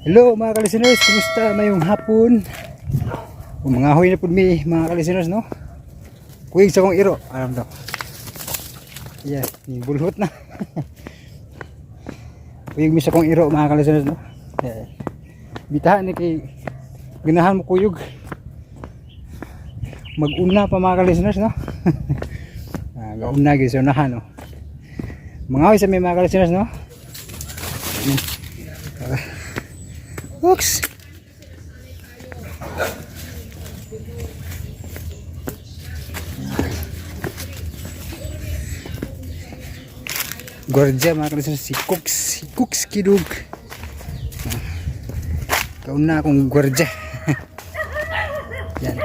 Hello, mga ka-listeners, kumusta mayong hapon? Mga hoy na pud mi, mga ka-listeners, no? Kuwig sa kong iro, alam to. Yeah, bulhot na. Kuyog mi sa kong iro, mga ka-listeners, no? Yeah. Bitahan ni kay ganahan mo kuyog. Mag-una pa, mga ka-listeners, no? Ah, gauna gyud sa unahan, no? Mga hoy sa mi, mga ka-listeners, no? Oops. Gwardiya, mga kalisan, si Cooks, si Cooks Kidug. Kauna akong gwardiya. Yan.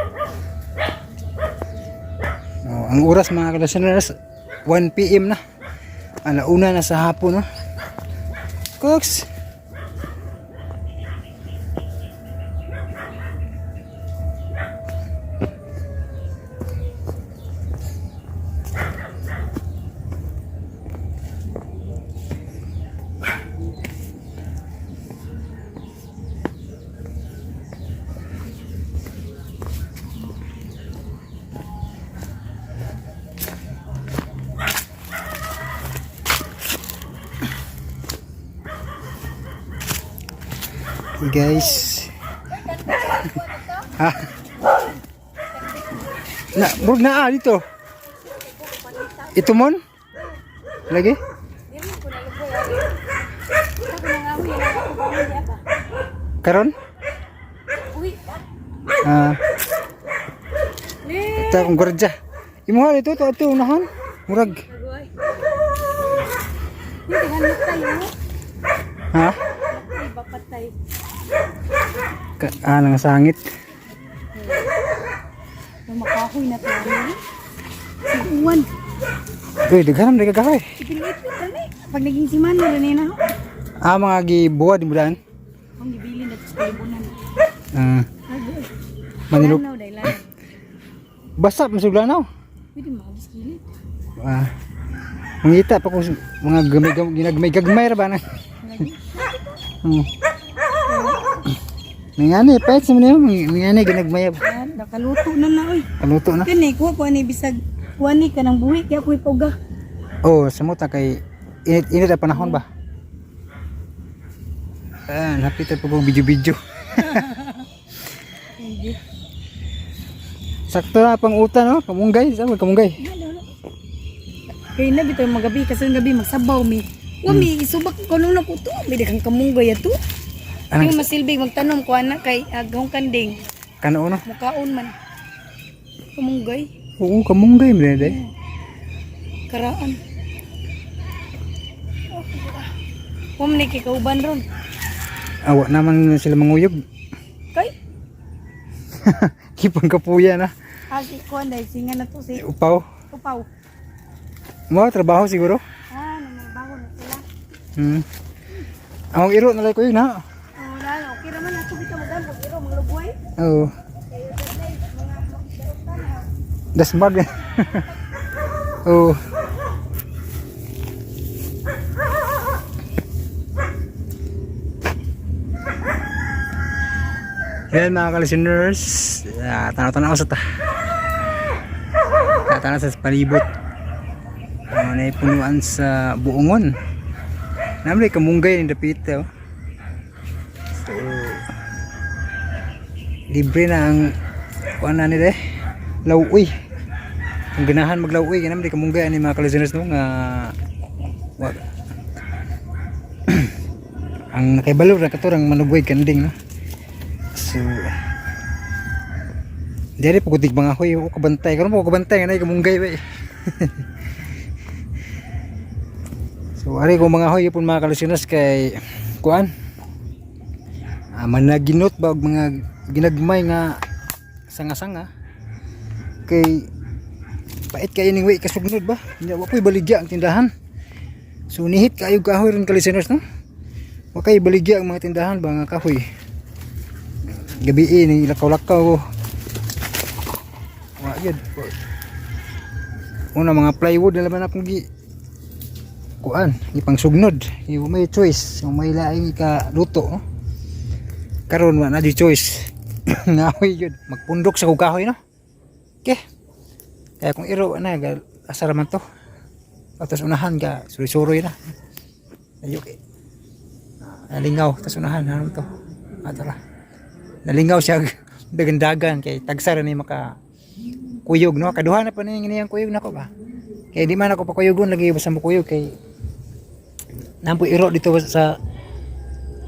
Oh, ang oras, mga kalisan, 1 PM na. Alauna na sa hapon, no? Cooks. Hey guys. Ha? Na, murag naa dito. Ito mon? Lagi? Karon? Ah. Ito akong gwardiya. Imuha dito to ato unahan. Murag. Ha? Ka ah, nang sangit. Makahoy na tayo. Si Uwan. Uy, daghan man kagahoy. Ipilipit kami. Pag naging simana, rin na ako. Ah, mga gibuhat mo daan. Ang gibili na sa kalibunan. Ah, Manilog. Lanaw, dahil lanaw. Basta masuglanaw. Pwede maabis kilid. Ah. Mangita pa ko mga gamay ginagmay gagmay ra ba na. May ngani pait sa man may ngani ginagmay. Yan, nakaluto na na oy. Kaluto na. Kani kuha ko ani bisag kuha ni kanang buhi kaya ko ipoga. Oh, samot na kay init init ang panahon ba. Ah, hapit pa kong video-video. Sakto na pang utan, no? Kamunggay, sama kamunggay. Kay na bitaw magabi kasi ang gabi magsabaw mi. Wa mi isubak ko nung nakuto, mi daghang kamunggay ato. Anong Yung masilbi magtanom ko ana kay agong kanding kanao, no? mukaon man. Kamunggay, Oo, kamunggay mo din. karaan. Wa man ni kay kauban ron. Awa naman sila manguyog. Kay Kipang kapuya na. asi kuan dai singa na to si Upaw. upaw. Mo trabaho siguro. Ah, nanarbaho na sila. Ang iro na ko yun ha. Oh, na, okay raman ako bitaw magambog iro mga lubway. Oo. Dasmag. Oo. Yan, mga ka-listeners, ah, tanaw-tanaw sa ta. Tanaw sa palibot. Ah, naipunuan sa buongon. Namli kamunggay ni dapita. Oh. So, libre na ang kuan na nila eh. Lawoy. Kung ganahan maglawuy, ganam di kamunggay ani, mga ka-listeners, no, nga wa ang nakaibalo ra katurang manugway kanding, no. So diri pagod mga hoy o kabantay karon mo kabantay nga nay kamunggay ba eh. So ari ko mga hoy pun, mga ka-listeners, kay kuan ah, managinot ba og mga ginagmay nga sanga-sanga kay pait kayo ning way kasugnod ba. Nya wa koy baligya ang tindahan, so nihit kayo kahoy ron, ka-listeners, no. Wa kay baligya ang mga tindahan ba nga kahoy, gabi ni lakaw-lakaw wa yun. Una mga plywood na laman akong gi kuan ipang sugnod. Yung may choice, yung may laing ikaluto, no? Karon wa na di choice. Ngahoy yun. Magpundok sa kog kahoy, no. Okay. Kaya kung iro na asa ra man to. Atos unahan ka suroy-suroy na. Ayo kay. Nalingaw tas unahan ano to. Atara. Nalingaw siya dagandagan kay tagsa ra ni maka kuyog, no. Kaduha na pa ni niyang kuyog nako ba. Kay di man ako pakuyugon lagi basta mo kuyog kay nampo iro dito sa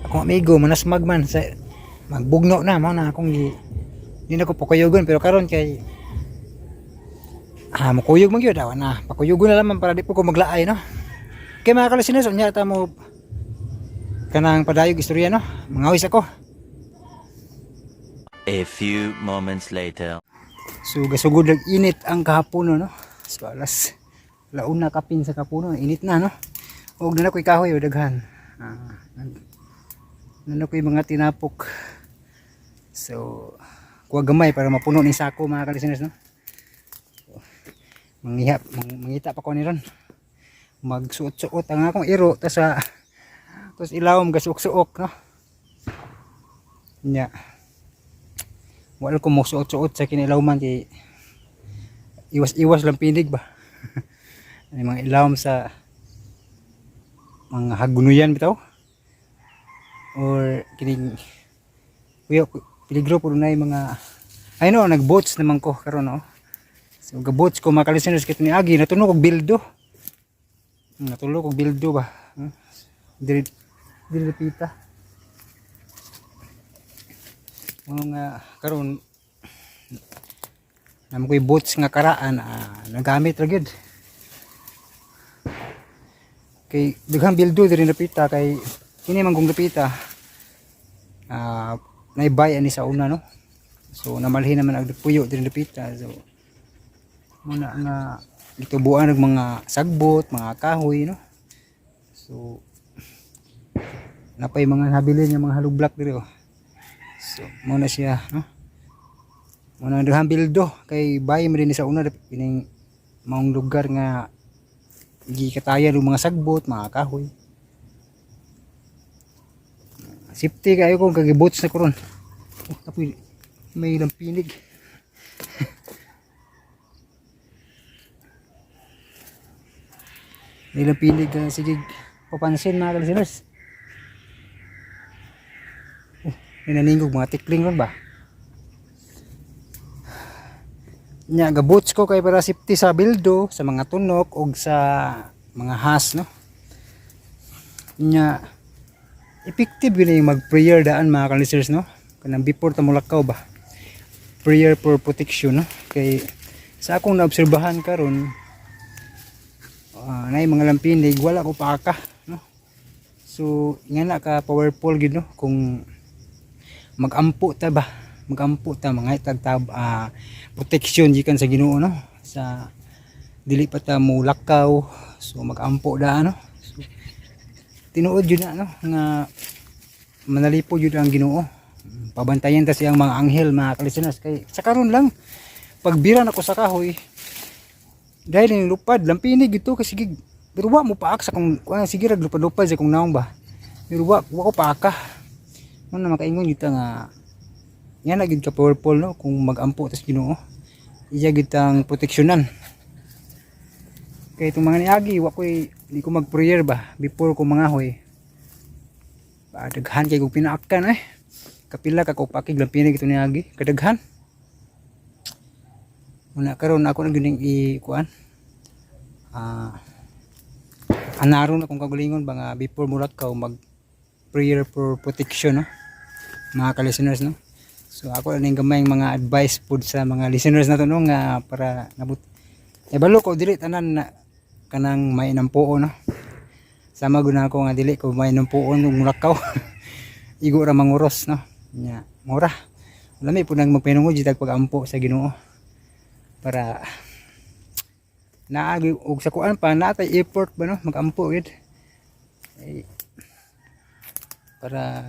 akong amigo manasmag man sa magbugno na mao na akong gi di na ko pakuyugon, pero karon kay mukuyog man gyud awa na pakuyugon na lamang para di po ko maglaay, no. Kay mga kalisinas, unya ta mo kanang padayog istorya, no. Mangawis ako. A few moments later. So gasugod nag init ang kahapono, no. So alas launa kapin sa kapuno, init na, no. Og na ko'y kahoy o daghan. Na ko'y mga tinapok. So kuha gamay para mapuno ni sako, mga kalisteners, no. So, mangita pa ko ni ron. Magsuot-suot ang akong iro tas sa tas ilawom gasuok-suok, no. Nya. Wala ko mo suot-suot sa kinilawman kay iwas-iwas lang pinig ba. Ay mga ilawom sa mga hagunuyan bitaw or kining kuya peligro po na yung mga ay no. Nag-boats naman ko karon, no. So ga-boats ko, mga kalisteners, kay ni agi natunog og bildo. Natulog og bildo ba. Diri diri pita mga karon namo ko'y boots nga karaan, nagamit ra gyud kay daghang bildo diri napita kay kini man kong napita, naibay ani sa una, no. So namalhin naman ang puyo diri napita, so muna nga gitubuan og mga sagbot, mga kahoy, no. So napay mga nabilin nga mga hollow block diri oh. So muna siya, no, muna daghang bildo kay bay man din sa una kining maong lugar nga gikatayan og mga sagbot, mga kahoy. Safety kayo kung kagibots na ko ron. Oh, tapoy, may lampinig. May lampinig ka. Sige, papansin, mga kalisiners. Oh, may naningog mga tikling ron ba? Nya, gabots ko kay para safety sa bildo, sa mga tunok, og sa mga has, no? Nya, effective yun yung mag-prayer daan, mga kalisiners, no? Kanang before ta mulakaw ba? Prayer for protection, no? Kay sa akong naobserbahan karon, nay mga lampinig, wala ko paaka, no? So, nga na ka powerful gid, no? Kung magampo ta ba, magampo ta mga tagtab protection gikan sa Ginoo, no, sa dili pa ta mulakaw, so magampo da, no. So, tinuod yun na, no, nga manalipod yun ang Ginoo, pabantayan ta siyang mga anghel, mga kalistenas, kay sa karon lang pagbira nako sa kahoy dahil yung lupad lampinig ito kasi sige, pero wa mo paak sa kung sige rag lupad-lupad sa kung naong ba, pero wa ko paaka mo na makaingon gyud ta nga yan na gyud ka powerful, no, kung magampo tas Ginoo iya gyud tang proteksyonan. Kay itong mga niagi wa koy di ko mag-prayer ba before ko mangahoy ba. Daghan kay kog pinaakan eh. Kapila ka ko pakig lampinig ito niagi kadaghan. Muna karon ako na gyud i kuan anaron akong kagalingon ba nga before mulakaw mag prayer for protection, no, mga ka-listeners, no. So ako lang yung gamay mga advice pud sa mga listeners na to, no, nga para nabut e balo ko dili tanan na kanang may nampuon, no. Sama gud na ako nga dili ko may nampuon ug mulakaw igo ra manguros, no. Nya mura lami pud nang magpinungod jud pag-ampo sa Ginoo para naagi og sa kuan pa natay effort ba, no, magampo gid. Eh, para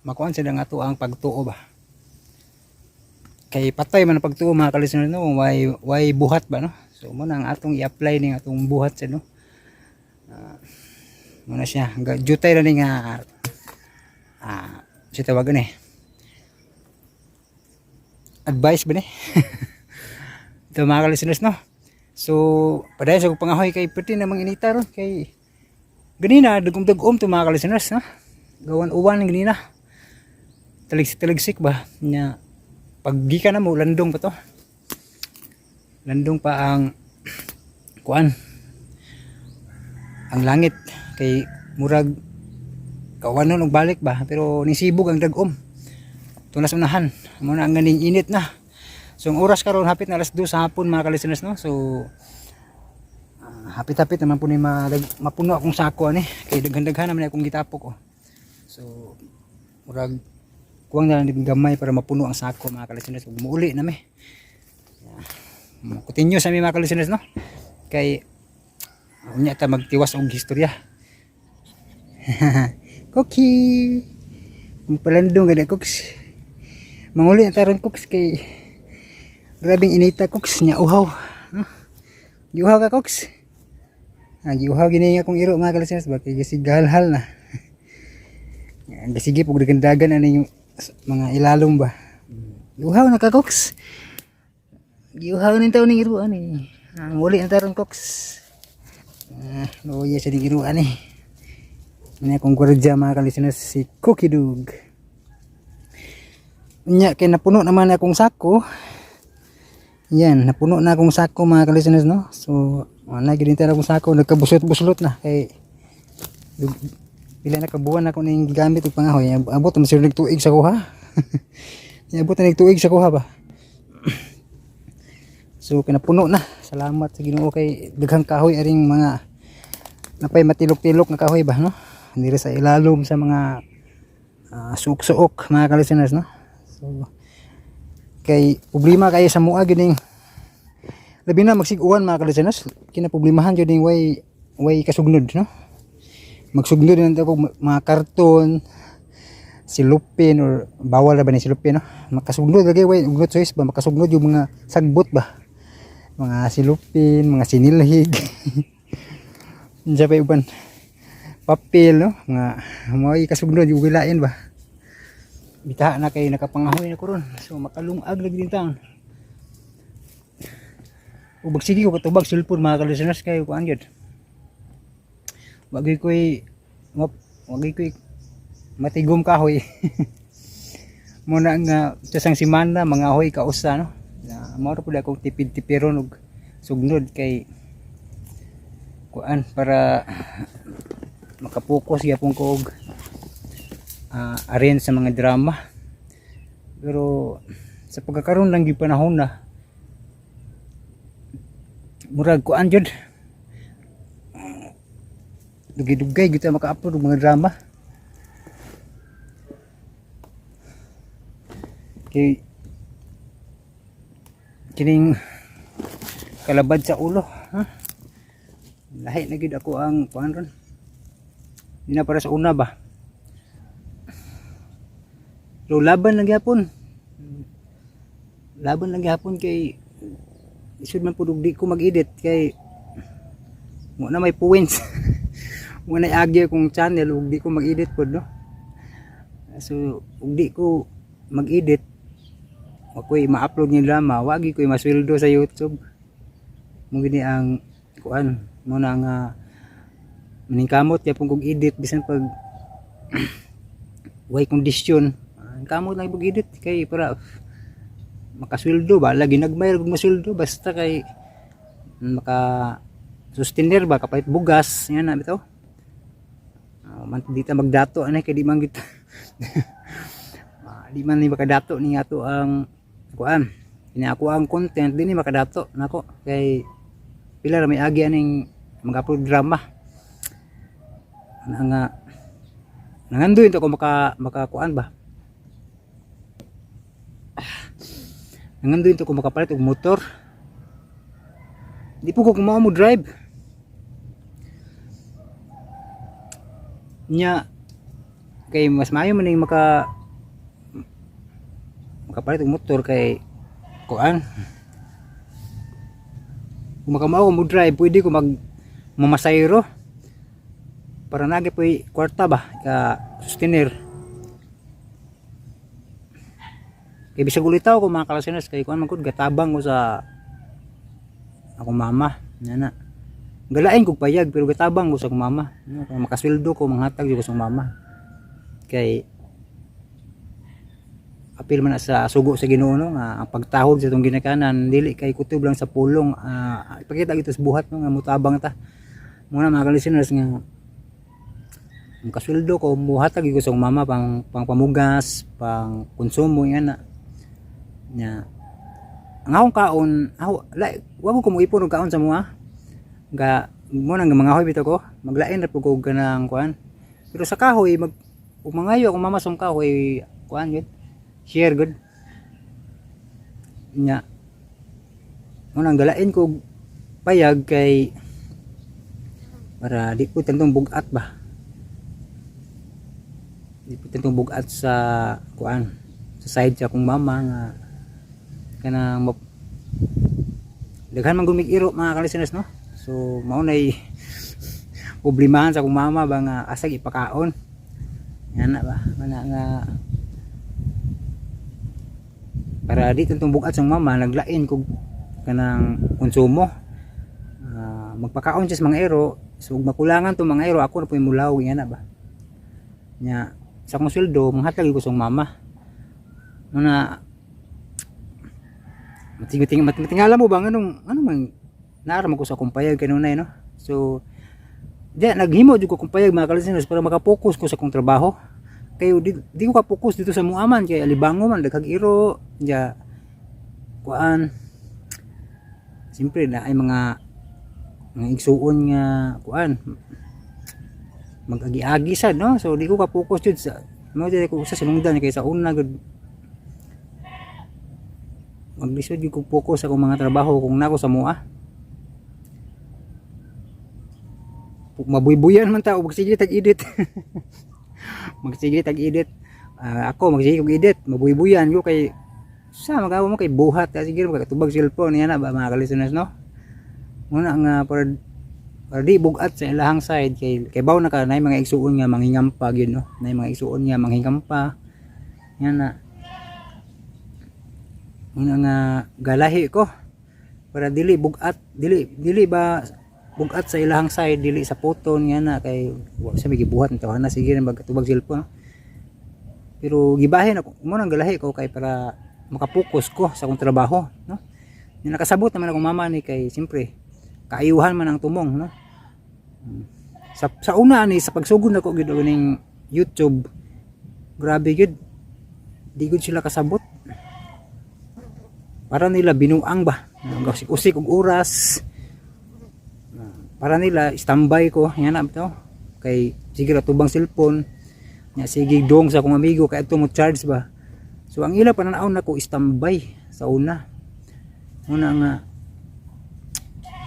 makuan sila nga ato ang pagtuo ba, kay patay man ang pagtuo, mga kalistener, no, why buhat ba, no. So mo na ang atong i-apply ning atong buhat sa, no. Muna siya jutay ra ni nga siya tawagan eh. Advice ba ni? Ito, mga listeners, no. So, padayon sa kong pangahoy kay pwede namang inita ron kay ganina dagom-dagom to, mga listeners, no. Gawan uwan ganina. Taligsik-taligsik ba nya pag gikan na mo, landong pa to. Landong pa ang kuan, ang langit kay murag kawanon og balik ba, pero nisibog ang dagom tunas unahan mo na ang ganing init na. So ang oras karon, hapit na alas 2 sa hapon, mga ka-listeners, no. So hapit-hapit naman po ni mapuno akong sako ani kay daghan-daghan naman akong gitapok, oh. So murag kuwang na lang din gamay para mapuno ang sako, mga ka-listeners, ug muuli na mi. Yeah. Continue sa mi, mga ka-listeners, no, kay unya ta magtiwas og historya. Cookie. Kung palandong gani, cooks. Manguli na taron, cooks, kay grabing inita, cooks, nya uhaw. Huh? Giuhaw ka, cooks? Ah, giuhaw gini nga akong iro, mga ka-listeners ba, kay kasi galhal na. Ang sige pug dagan-dagan ani yung mga ilalom ba. Giuhaw na ka, cooks? Giuhaw ning taon ning iro ani. Ah, muli na taron, cooks. Ah, luya sa ning iro ani. Ini akong gwardiya, mga ka-listeners, si Cookie Dog. Unya kay napuno naman akong sako. Yan, napuno na akong sako, mga ka-listeners, no. So, wala gid din akong sako, nagkabuslot-buslot na kay pila na kabuan ako ning gigamit og pangahoy. Abot man sila nagtuig sa kuha. Abot na nagtuig sa kuha ba. So kinapuno na. Salamat sa Ginoo kay daghang kahoy aring mga napay matilok-tilok nga kahoy ba, no. Diri sa ilalom sa mga suok-suok, mga ka-listeners, no. So kay problema kayo sa mua gining labi na magsig-uwan, mga ka-listeners, kinaproblemahan jud ning way kasugnod, no. Magsugnod na ako mga karton, silupin or bawal na ba ni silupin, no, makasugnod lagi, way no choice ba, makasugnod yung mga sagbot ba, mga silupin, mga sinilhig. Unsa pa uban, papel, no, mga mga kasugnod yung wilain ba. Bitaha na kay nakapangahoy na ko ron, so makalungag lagi din taon. Ug sige ko katubag cellphone, mga ka-listeners, kay kuan gyud, wagi ko'y matigom kahoy muna nga sa isang semana mga hoy kausa, no, na mao ra pud akong tipid-tipiron og sugnod kay kuan para makapokus gyapon ko og arrange sa mga drama. Pero sa pagkakaroon lang gyud panahon na murag kuan jud, dugay-dugay gyud ta maka-upload og mga drama kay kining kalabad sa ulo, ha? Lahi na gyud ako ang kuan ron, di na para sa una ba, pero laban lang gyapon, laban lang gyapon kay isud man pud og di ko mag-edit kay mo na may points mo na agi akong channel ug di ko mag-edit pod, no. So ug di ko mag-edit, ako'y ma-upload ng drama, wagi ko'y masweldo sa YouTube mo. Gini ang kuan mo na nga maningkamot gyapon kog edit bisan pag way kondisyon. Ah, kamot lang pag edit kay para makasweldo ba, lagi nagmayar kog masweldo, basta kay maka sustainer ba, kapalit bugas yan na bitaw. Man di ta magdato anay kay di man git di man ni makadato ni ato ang kuan, kini ako ang content di ni makadato nako kay pila ra may agi aning mag-upload drama na nga nangandoy to ko maka makakuan ba. Nangandoy to ko makapalit og motor. Di po ko kumao mo drive nya kay mas maayo man ning makapalit og motor kay kuan, kung makamao ko mo drive, pwede ko mag mamasayro para nagi po'y kwarta ba ka sustainer. Kay bisag ulitaw ko, mga kalisteners, kay kuan man gud, gatabang ko sa akong mama na galain kog payag, pero gatabang ko sa akong mama, no? Kung makasweldo ko, manghatag jud ko sa akong mama kay apil man na sa sugo sa Ginoo, no, nga ang pagtahod sa itong ginikanan dili kay kutob lang sa pulong, ipakita gito sa buhat, no, nga mutabang ta muna, mga listeners, nga makasweldo ko, muhatag ko sa akong mama pang pamugas, pang konsumo yan na nya. Ang akong kaon ako la, wa ko kumuipon og kaon sa mua ga mo nang mga hoy bitaw ko maglain ra pud ko og kanang kuan, pero sa kahoy mag ug mangayo akong mama sa kahoy, kuan yun, share good nya. Mo nang galain ko og payag kay para di ko tantong bugat ba, di ko tantong bugat sa kuan, sa side sa akong mama nga kanang daghan man gumig iro, mga kalisteners, no? So mao nay problemahan sa akong mama ba nga asag ipakaon yan na ba mana nga para di tantong bugat sa mama, naglain kog kanang konsumo. Magpakaon siya sa mga iro, so ug makulangan tong mga iro, ako na po yung mulaw yan na ba nya. Sa akong sweldo, manghatag ko sa akong mama muna. Matingala mo ba nganong ano man naara ko sa akong payag kanunay, no? So di naghimo jud ko akong payag, mga kalisteners, para makapokus ko sa akong trabaho kayo di ko ka-focus dito sa muaman kay alibango man, daghang iro ya, kuan. Siyempre na ay mga igsuon nga kuan, mag-agi-agi sad, no? So di ko ka-focus jud sa mo, di ko sa sinungdan kay sa una gud maglisod jud ko focus sa akong mga trabaho kung nako sa mua. Mabuybuyan man ta og magsige tag edit, magsige tag edit. Ako magsige og edit, mabuybuyan ko kay sa magawa mo kay buhat ka sige makatubag cellphone yan na ba, mga ka-listeners, no? Muna nga para di bugat sa ilahang side kay baw na ka na mga igsuon nga manghingampa gyud, no, na mga igsuon nga manghingampa yan na. Muna nga galahi ko para dili bugat, dili ba bugat sa ilahang side, dili sa puton nga na kay wa sa may gibuhat nito na sige na magkatubag cellphone, no? Pero gibahin ako mo nang galahi ko kay para makapokus ko sa akong trabaho, no? Yung nakasabot naman akong mama ni kay siyempre kaayuhan man ang tumong, no? Sa una ni sa pagsugod nako gyud og ning YouTube, grabe gyud, di gud sila kasabot. Para nila binuang ba, usik og oras, para nila standby ko yan na bitaw kay sige ra tubang cellphone nya, sige dong sa akong amigo kay adto mo charge ba. So ang ila pananaw nako standby sa una. Una nga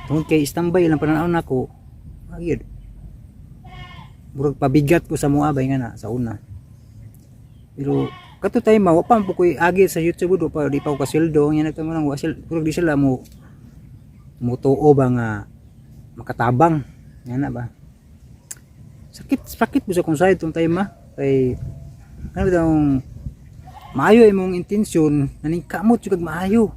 tungod kay standby ilang pananaw nako, ayun, murag pabigat ko sa mua ba nga na sa una. Pero kato time wa pa po ko'y agi sa YouTube, do pa di pa ko kasweldo yan ito mo nang wa sila, murag di sila mo mutuo ba nga makatabang yan na ba. Sakit, sakit po sa kung side tong time ah kay ano ba daw, maayo imong intensyon, naningkamot jud kag maayo,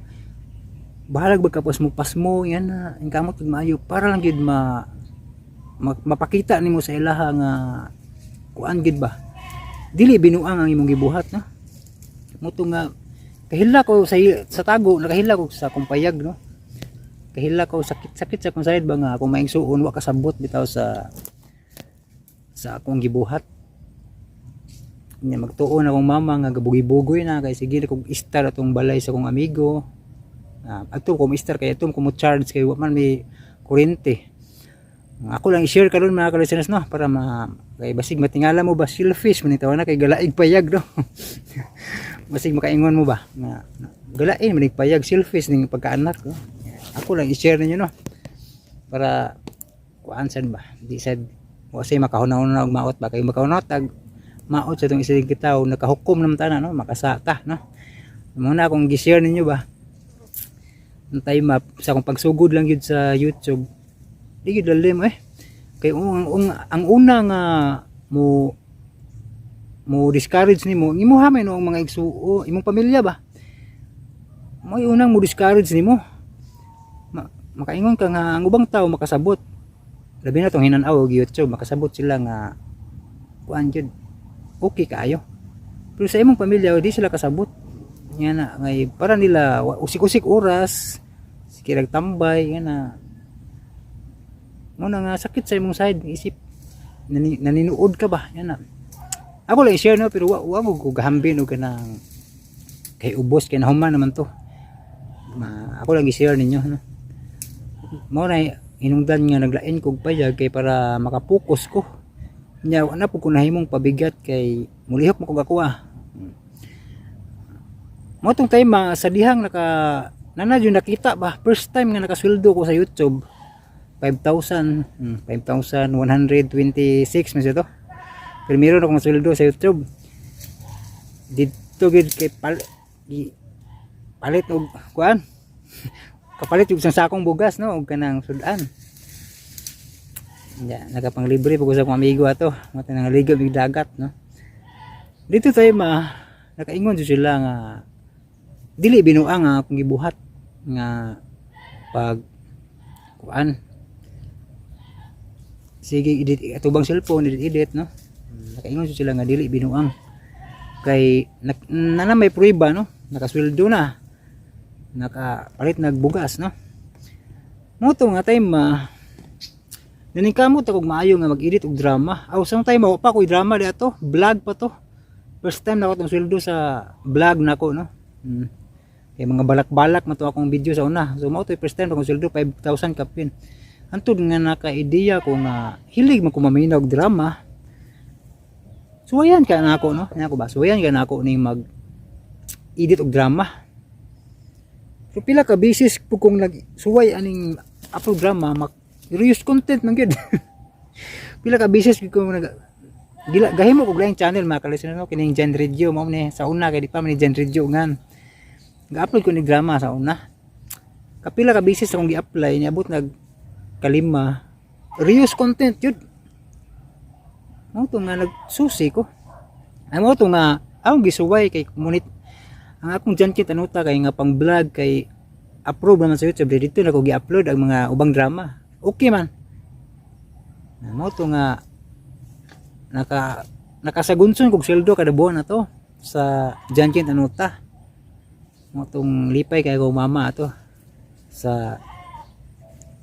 bahalag ba mo pasmo yan na, ningkamot kag maayo para lang gid mapakita nimo sa ilaha nga kuan gid ba, dili binuang ang imong gibuhat, no? Muto nga kahila ko sa tago, nakahila ko sa kumpayag, no? Kahila ko, sakit, sakit sa akong side ba nga akong maigsuon wa kasabot bitaw sa akong gibuhat nya. Magtuon akong mama nga gabugi-bugoy na kay sige kog istar atong balay sa akong amigo. Adto ko istar kay atong ko mo charge kay wa man may kuryente. Ako lang i-share karon, mga ka-listeners, no, para ma kay basig matingala mo ba, selfish man itaw na kay galaig payag, no? Basig makaingon mo ba nga galain man payag, selfish ning pagkaanak, no? Ako lang i-share ninyo, no, para kuan sad ba, di sad wa say makahuna-huna og maot ba kay makahuna tag maot sa itong isiling kitaw, nakahukom naman ta na, no? Makasata, no? Muna akong gi-share ninyo ba ang time up sa akong pagsugod lang yun sa YouTube, di gyud lalim eh kay ang una nga mo mo discourage nimo, imuha man, no, ang mga igsuo, imong pamilya ba. May unang mo discourage nimo. Makaingon ka nga ang ubang tao makasabot. Labi na tong hinan-aw og YouTube, makasabot sila nga kuan jud, okay kaayo. Pero sa imong pamilya, di sila kasabot. Nga na ngay para nila usik-usik oras, sige tambay nga na. Mo na nga sakit sa imong side isip naninuod ka ba yan na. Ako lang i-share, no, pero wa mo ko gahambin og kanang kay ubos kay nahuman naman to. Ako lang i-share ninyo, no. Mo na hinungdan nga naglain kog payag kay para makapokus ko nya. Wa na po ko nahimong pabigat kay mulihok mo kog ako ah. Mo tong time ma, sa dihang naka nana jud nakita ba, first time nga nakasweldo ko sa YouTube, 5,000, 5,126 man siya to. Primero na akong sweldo sa YouTube didto gid kay palit og kuan, kapalit og isang sakong bugas, no, og kanang sudan. Ya, nakapanglibre pag sa akong amigo ato mata nang ligo mig dagat, no. Dito tayo ma nakaingon jud sila nga dili binuang nga akong gibuhat nga pag kuan, sige edit atubang cellphone, edit edit, no. Nakaingon jud sila nga dili binuang kay na may prueba, no, nakasweldo na, nakapalit nagbugas, no. Mo to nga time ma naningkamot ako og maayo nga mag-edit og drama. Aw, sa time wa pa ko'y drama di ato, vlog pa to. First time na ako tong sweldo sa vlog nako, no. Kay mga balak-balak man to akong video sa una. So mao to first time akong sweldo, 5,000 kapin. Antud nga naka-ideya ko nga hilig man ko maminaw og drama. Suwayan ka na ako, no? Ano ko ba? Suwayan ka na ako ning mag edit og drama. So pila ka beses po kong nagsuway aning upload drama, mak reuse content man gyud. Pila ka beses ko nag gila gahimo ko laing channel, mga kalistener, no, kining Gen Radio mao ni sa una kay di pa man ni Gen Radio ngan. Ga-upload ko ni drama sa una. Kapila ka beses akong gi-apply, niabot nag kalima, reuse content yun. Mao to nga nagsusi ko. Ay, mao to nga akong gisuway kay munit ang akong Jankit Anuta kay nga pang vlog kay approve naman sa YouTube. Dito na ko gi-upload ang mga ubang drama, okay man na. Mao to nga nakasagunson kog sweldo kada buwan na to sa Jankit Anuta. Mao tong lipay kay ko mama ato sa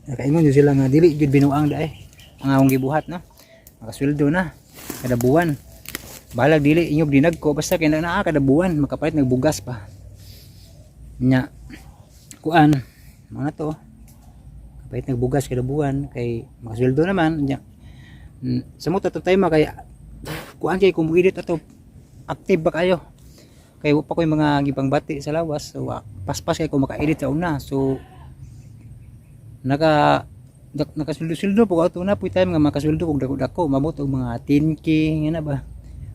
nakaingon jud sila nga dili jud binuang daay ang akong gibuhat, no. Makasweldo na kada buwan, balag dili inyog dinag ko, basta kay naa kada buwan makapalit nagbugas pa nya kuan mga to, kapalit nagbugas kada buwan kay makasweldo naman nya. Sa mo tato time kay kuan kay kung edit ato, active ba kayo kay wa pa ko'y mga gipangbati sa lawas. So paspas kay ko maka-edit sa una. So nakasweldo-sweldo po ato na po time nga makasweldo kog dako-dako, mabot og mga 10K nga na ba.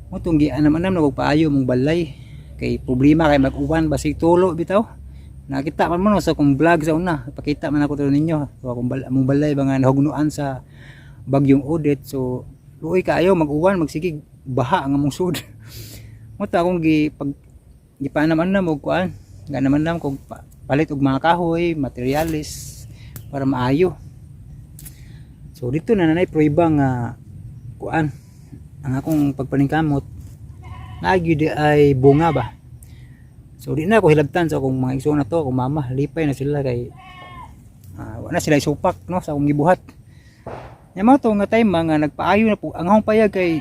Mo tong gianam-anam na kog paayo mong balay kay problema kay mag-uwan, basig tulo bitaw. Nakita man mo, no, sa akong vlog sa una, pakita man ako to ninyo. So akong mong balay ba nga nahugnuan sa bagyong Odette. So luoy kaayo mag-uwan, magsigig baha ang among sud. Mo to akong gi pag gipaanam-anam og kuan, ganam-anam kog palit og mga kahoy, materialis para maayo. So dito na nanay prueba nga kuan, ang akong pagpaningkamot nagyud ay bunga ba. So di na ako hilabtan sa akong mga igsoon na to, akong mama, lipay na sila kay wa na sila isupak, no, sa akong gibuhat. Nya mao to nga time nga nagpaayo na po ang akong payag kay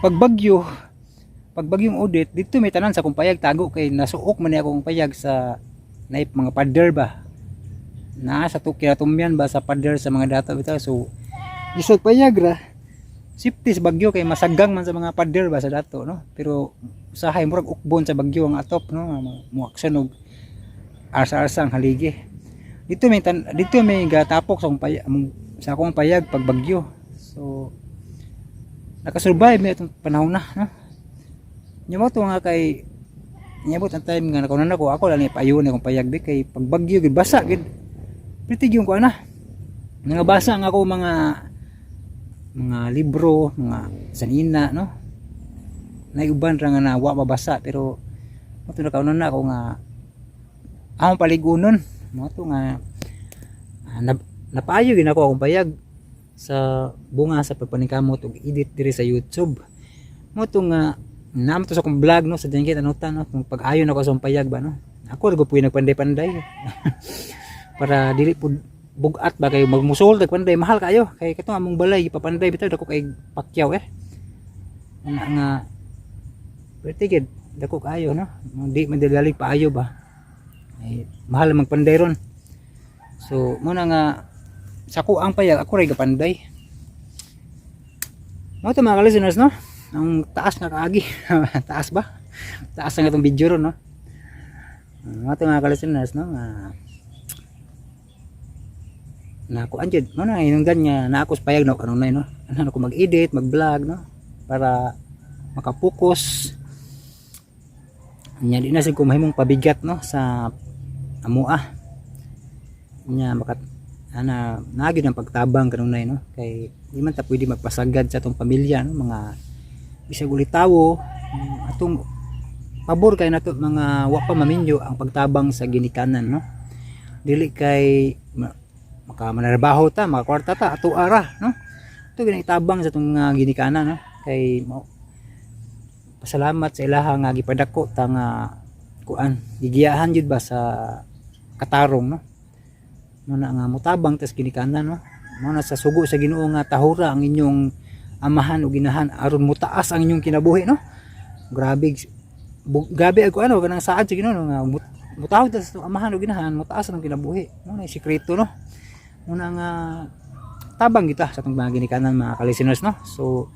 pagbagyo, pagbagyong Odette, dito may tanan sa akong payag tago kay nasuok man ni akong payag sa naip mga pader ba na sa kinatumyan ba sa pader sa mga dato bitaw. So isog payag ra safety sa bagyo kay masagang man sa mga pader ba sa dato, no. Pero usahay murag ukbon sa bagyo ang atop, no, muaksan og arsa-arsa ang haligi. Dito may gatapok sa akong payag, sa akong payag pag bagyo. So nakasurvive mi atong panahon na, no. Nya mo to nga kay niabot ang time nga nakauna na ko, ako lang ni payon akong payag bi kay pag bagyo gid basa gid. Pretty yung ko ana nangabasa ang ako mga libro, mga sanina, no. Naiuban ra nga na wa mabasa pero mo Mo to nakaunon na ako nga akong paligunon. Mo to nga napaayo gid ako akong payag sa bunga sa pagpaningkamot og edit diri sa YouTube. Mo to nga naam to sa akong vlog, no, sa Jengkit Anutan, no, kung pag-ayo na ko sa akong payag ba, no. Ako ra po nagpanday-panday para dili pud bugat ba kayo magmusol tag panday, mahal kayo kay katong among balay ipapanday bitaw, dako kay pakyaw eh. Ana nga pero gid dako kaayo, no. Di man dalalig paayo ba ay mahal magpanday ron. So mo na nga sa ko ang payag, ako ray gapanday. Mo to, mga listeners, no. Ang taas nga kaagi, taas ba, taas nga itong video ron, no. Mo to, mga listeners, no, nga na kuan jud mo na hinungdan nga na ako sa payag, no, kanunay, no, ano ko mag-edit, mag-vlog, no, para makapokus nya di na sig ko mahimong pabigat, no, sa amoa nya makat ana naagid ang pagtabang kanunay, no, kay di man ta pwede magpasagad sa atong pamilya, no, mga bisag ulitawo. Atong pabor kay nato mga wa pa maminyo ang pagtabang sa ginikanan, no. Dili kay maka manarbaho ta, makakwarta ta, ato ara, no. Ito ginaitabang sa atong ginikanan, no, kay mo pasalamat sa ilaha nga gipadako ta nga kuan gigiyahan jud ba sa katarong, no. Mo na nga mutabang tas ginikanan, no. Mo na sa sugo sa Ginoo nga tahura ang inyong amahan o ginahan aron mutaas ang inyong kinabuhi, no. Grabe grabe ako ano kanang saad sa Ginoo, no, nga mutahod ta sa amahan o ginahan, mutaas ang kinabuhi. Mo na yung sikreto, no. Mo na nga tabang kita sa atong mga ginikanan, mga ka-listeners, no. So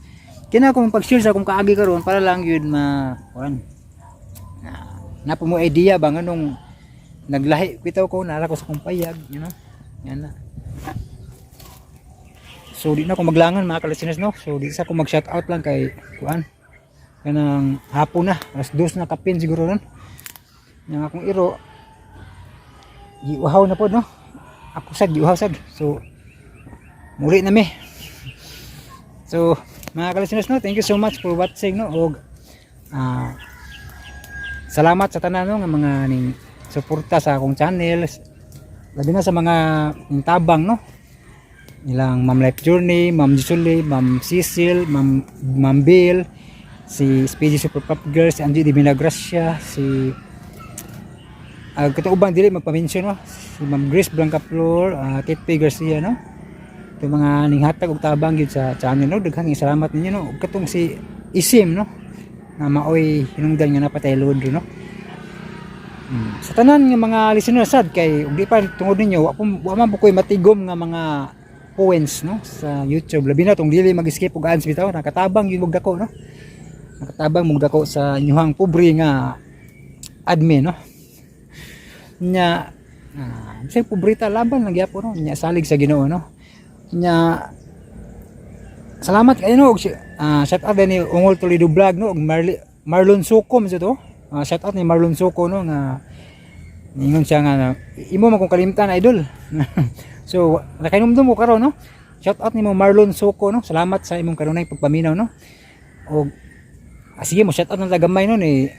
kina akong pag-share sa akong kaagi karon para lang yun ma kuan na na po mo idea ba nganong naglahi bitaw ko, nara ko sa akong payag. Yan na. So di na ako maglangan, mga ka-listeners, no. So di sa ako mag shout out lang kay kuan kanang hapon na, alas 2 na kapin siguro ron. Yang akong iro giuhaw na po, no. Ako sad giuhaw sad. So muli na mi. So mga ka-listeners, no, thank you so much for watching, no, og salamat sa tanan, no, nga mga ning suporta sa akong channel, labi na sa mga ning tabang, no, nilang Ma'am Life Journey, Ma'am Gisuli, Ma'am Cecil, Ma'am Bill, si Speedy Super Pop Girl, si Angie Divina Gracia, si katong uban dili magpa-mention, no, si Ma'am Grace Blancaflor, Kate P. Garcia, no. Ito mga ninghatag og tabang gyud sa channel, no. Daghan kayong salamat ninyo, no. Ug katong si Isim, no, na maoy hinungdan nga napatay load, no. Sa tanan nga mga listeners sad kay ug di pa tungod ninyo wa man po ko'y matigom nga mga points, no, sa YouTube, labi na tong dili mag-skip og ads bitaw. Nakatabang yun og dako, no, nakatabang mong dako sa inyuhang pobre nga admin, no. Nya bisag pobreta, laban lang gyapon, no. Nya salig sa Ginoo, no. Nya salamat kayo, no. Og shout out din ni Ungol Toledo Vlog, no, og Marlon Suko man to. Shout out ni Marlon Suko, no, nga ningon siya nga imo man kong kalimtan, idol. So nakainumdum ko karon, no. Shout out nimo, Marlon Suko, no. Salamat sa imong kanunay pagpaminaw, no. Og sige mo shout out ng tagamay, no, ni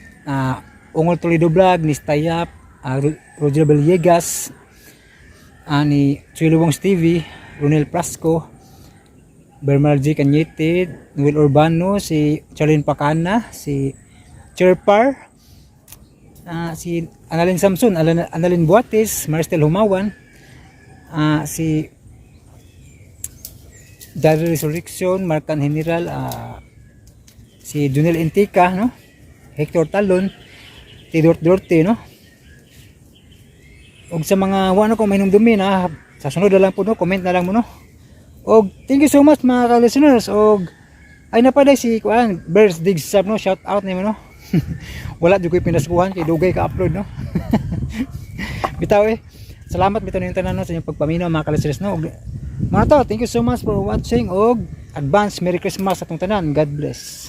Ungol Toledo Vlog, ni Stayap, Roger Villegas, ni Chuy Wongs TV, Ronel Prasco, Bermal G. Cañete, Noel Urbano, si Charlene Pacana, si Chirpar, si Annalyn Samson, Annalyn Buates, Maristel Humawan, si Daryl Resurrection, Marcan General, si Junel Entica, no? Hector Talon, Tidor Dorte, no? Og sa mga wano ko may dumi na sa sunod na lang po, no, comment na lang mo, no. Og thank you so much, mga ka-listeners. Og ay napaday si kuan Birds Dig Sub, no, shout out nimo, no. Wala jud ko'y pinaskuhan kay dugay ka upload, no. Bitaw eh. Salamat bitaw ninyong tanan, no, sa inyong pagpaminaw, mga ka-listeners, no. Og mga to, thank you so much for watching og advance Merry Christmas sa atong tanan. God bless.